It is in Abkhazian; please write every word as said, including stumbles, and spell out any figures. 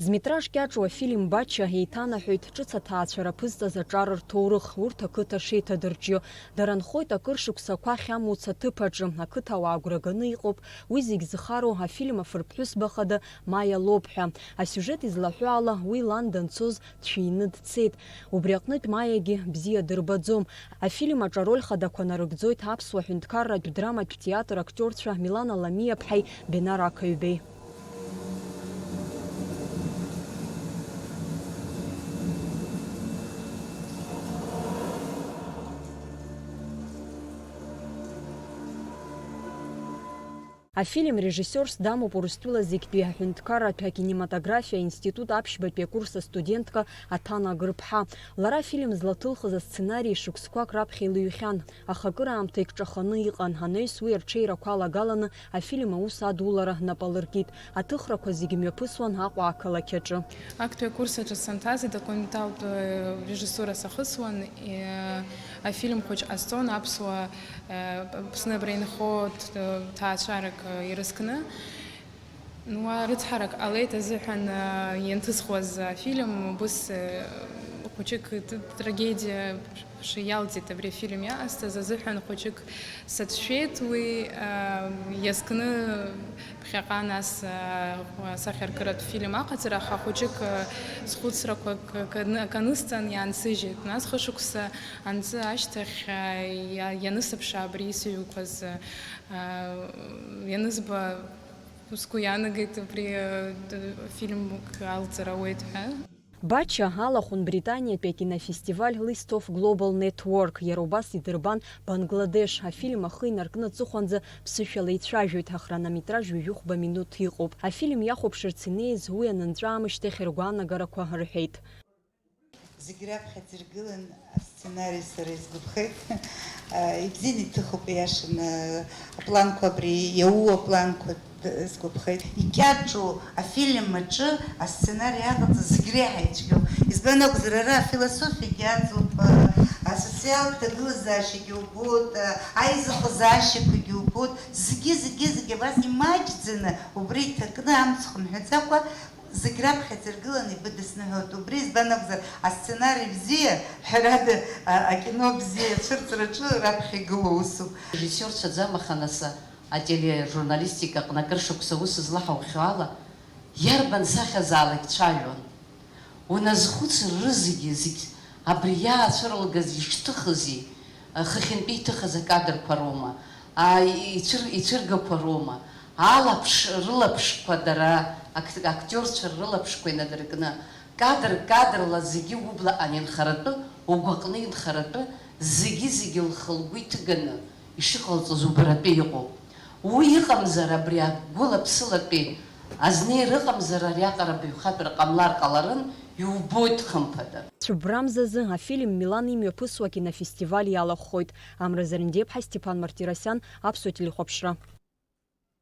Зметраж кьаҿу афильм Бача еиҭанаҳәоит ҿыц аҭаацәара ԥызҵаз аҿар рҭоурых, урҭ ақыҭа шеиҭадырҷио. Дара нхоит акыр шықәсақәа ахьамуц аҭыԥ аҿы, ақыҭауаа агәра ганы иҟоуп уи зегь зхароу афильм афырԥҳәызба хада Маиа лоуп ҳәа. Асиужет излаҳәо ала, уи лан данцоз дшәины дцеит. Убри аҟнытә Маиагьы бзиа дырбаӡом. Афильм аҿы ароль хадақәа нарыгӡоит аԥсуа ҳәынҭқарратә драматә театр актиорцәа Милана Ламиаԥҳаи Бенар Ақаҩбеи. Афильм режиссиорс дамоуп Урыстәыла зегьтәи аҳәынҭқарратә акинематографиа аинститут аԥшьбатәи акурс астудентка Аҭана Гырԥҳа. Лара афильм злаҭылхыз асценари шықәсқәак раԥхьа илыҩхьан, аха акыраамҭа икҿаханы иҟан, анаҩс уи арҽеирақәа алагаланы афильм аус адулара нап алыркит. Аҭыхрақәа зегьы мҩаԥысуан Аҟәа ақалақь аҿы. Актәи акурс аҿы санҭаз, идокументалтә, э, режиссура сахысуан, э, афильм хәыҷ ҟасҵон аԥсуа, э, Аԥсны абра инхо ҭ-, ҭаацәарак, э, ирызкны. Уа рыцҳарак ҟалеит азыҳәан, э, ианҭысхуаз афильм, убыс, э, хәыҷык т-, трагедиа ш-, иалҵит абри афильм иаҟасҵаз азыҳәан хәыҷык сацәшәеит уи, э, иазкны. Ԥхьаҟа нас, аа, асахьаркыратә фильм аҟаҵара, аха хәыҷык, аа, схәыцрақәа к-, каны-, канысҵан иаансыжьит. Нас хышықәса анҵы ашьҭахь, аа, иа-, ианысыԥшаа абри исыҩуқәаз, аа, ианызба, сгәы иаанагеит абри, аа, д-, фильмк алҵыр ауеит ҳәа. Бача алахәын Британиатәи акинофестиваль List of Global Network, иара убас идырбан Бангладеш. Афильм ахы инаркны аҵыхәанӡа ԥсышәала ицәажәоит, ахронометраж ҩажәихәба минуҭ иҟоуп. Афильм иахәаԥшырц инеиз уи анынҵәа аамышьҭахь ргәаанагарақәа рҳәеит. Зегь раԥхьаӡа иргылан асценари сара исгәаԥхеит. Ибзианы иҭыхуп, иашаны, апланқәа абри иауу апланқәа. Сгәаԥхеит. Икьаҿу афильм аҿы асценари аҟаҵа зегь реиҳа ицәгьоуп. Избан акәзар, ара афилософиагьы аҵоуп, асоциалтә ҭагылазаашьагьы убоит, аизыҟазаашьақәагьы убоит. Зегьы, зегьы, зегьы абас имаҷӡаны убри иҭакны амцхә мҳәаӡакәа зегь раԥхьаӡа иргыланы ибыдысныҳәоит. Убри избан акәзар, асценари бзиа, ҳәарада, а-, акино бзиа ацәырҵраҿы раԥхьа игылоу усуп. Режиссиорцәаӡам, аха нас атележурналистика аҟны акыр шықәса аус злаҳаухьоу ала, иарбан сахьазаалак цәажәон. Уназхәыцыр, рызегьы, зегь абри иаацәырылгаз ишҭыхызи, хыхьынтәи иҭыхыз акадрқәа роума, а, ицәыр-, ицәыргақәа роума, алаԥш, рылаԥшқәа дара, ак-, актиорцәа рылаԥшқәа инадыркны, кадр-кадрла зегьы ублаҟан инхаратәы, угәаҟны инхаратәы, зегьы-зегьы лхы-лгәы иҭыганы, ишыҟалҵоз убаратәы иҟоуп. Уи ыҟамзар, абри агәыла-ԥсылатәи азнеира ыҟамзар, ариаҟара баҩхатәра ҟамлар ҟаларын, иубоит, хымԥада. Цәыббрамзазы афильм Милан имҩаԥысуа акинофестиваль иалахәхоит. Амра Зарандиаԥҳа, Степан Мартиросиан, Аԥсуа телехәаԥшра.